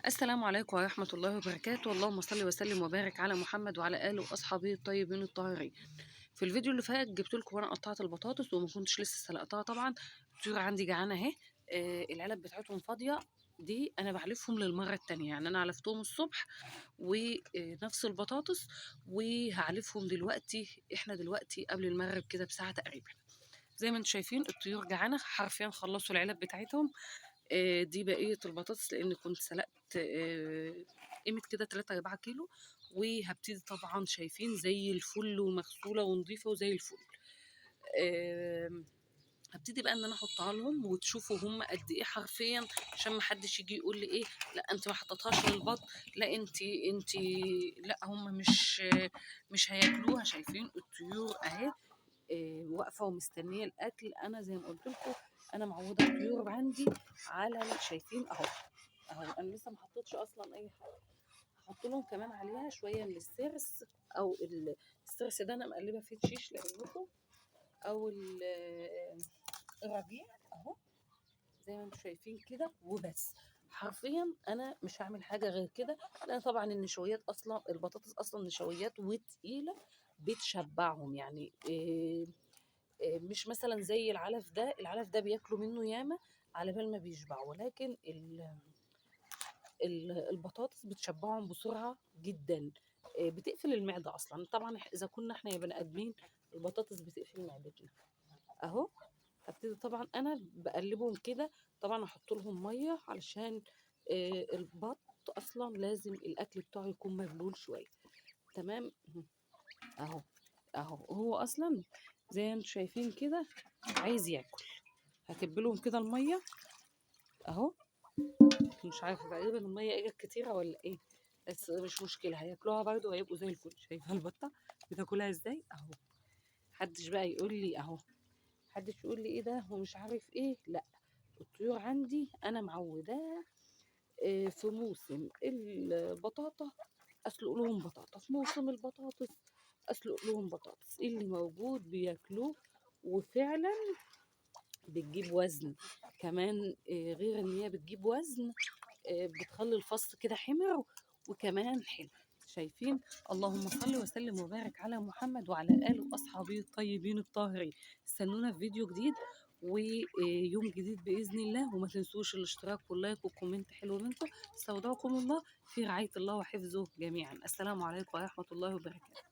السلام عليكم ورحمة الله وبركاته. اللهم صل وسلم وبارك على محمد وعلى آله وأصحابه الطيبين الطاهرين. في الفيديو اللي فات جبت لكم وانا قطعت البطاطس وما كنتش لسه سلقتها، طبعا الطيور عندي جعانة اهي. العلب بتاعتهم فاضية، دي انا بعلفهم للمرة التانية، يعني انا علفتهم الصبح ونفس البطاطس وهعلفهم دلوقتي. احنا دلوقتي قبل المغرب كده بساعة تقريبا. زي ما انتم شايفين الطيور جعانة حرفيا، خلصوا العلب بتاعتهم. دي بقية البطاطس لان كنت سلقت قيمة كده 3 4 كيلو، وهبتدي طبعا شايفين زي الفل ومغسوله ونظيفه وزي الفل. هبتدي بقى ان انا احطها لهم وتشوفوا هم قد ايه حرفيا، عشان ما حدش يجي يقول لي ايه، لا انت ما حطيتهاش للبط، لا انت لا هم مش هياكلوها. شايفين الطيور اهي واقفة ومستنيه الاكل. انا زي ما قلت لكم انا معوده الطيور عندي على، شايفين اهو اهو، انا لسه ما حطيتش اصلا اي حاجة. هحط لهم كمان عليها شوية من السرس، او السرس ده انا مقلبه فيه تشيش لعلمكم، او الربيع اهو زي ما انتم شايفين كده. وبس حرفيا انا مش هعمل حاجة غير كده، لان طبعا النشويات اصلا، البطاطس اصلا نشويات وتقيله بتشبعهم، يعني مش مثلا زي العلف ده. العلف ده بياكلوا منه ياما على بال ما بيشبعوا، ولكن البطاطس بتشبعهم بسرعة جدا، بتقفل المعدة اصلا. طبعا اذا كنا احنا يا بني ادمين البطاطس بتقفل معدتنا اهو. هبتدي طبعا انا بقلبهم كده، طبعا احط لهم مية علشان البط اصلا لازم الاكل بتاعه يكون مبلول شوية. تمام اهو اهو، هو اصلا زي ما انتم شايفين كده عايز ياكل. هكب لهم كده المية اهو، مش عارفه تقريبا المية اجت كتيرة ولا ايه، بس مش مشكلة هياكلوها برضه وهيبقوا زي الفل. شايفه البطة بتاكلها ازاي اهو. محدش بقى يقول لي اهو، محدش يقول لي ايه ده ومش عارف ايه، لا الطيور عندي انا معوداها في موسم البطاطا اسلق لهم بطاطا، في موسم البطاطس اسلق لهم بطاطس، اللي موجود بياكلوه، وفعلا بتجيب وزن كمان. غير ان هي بتجيب وزن، بتخلي الفص كده حمر وكمان حلو. شايفين؟ اللهم صل وسلم وبارك على محمد وعلى آله وأصحابه الطيبين الطاهرين. استنونا في فيديو جديد ويوم جديد بإذن الله، وما تنسوش الاشتراك وال like وال comment حلو منكم. استودعكم الله في رعاية الله وحفظه جميعا. السلام عليكم ورحمة الله وبركاته.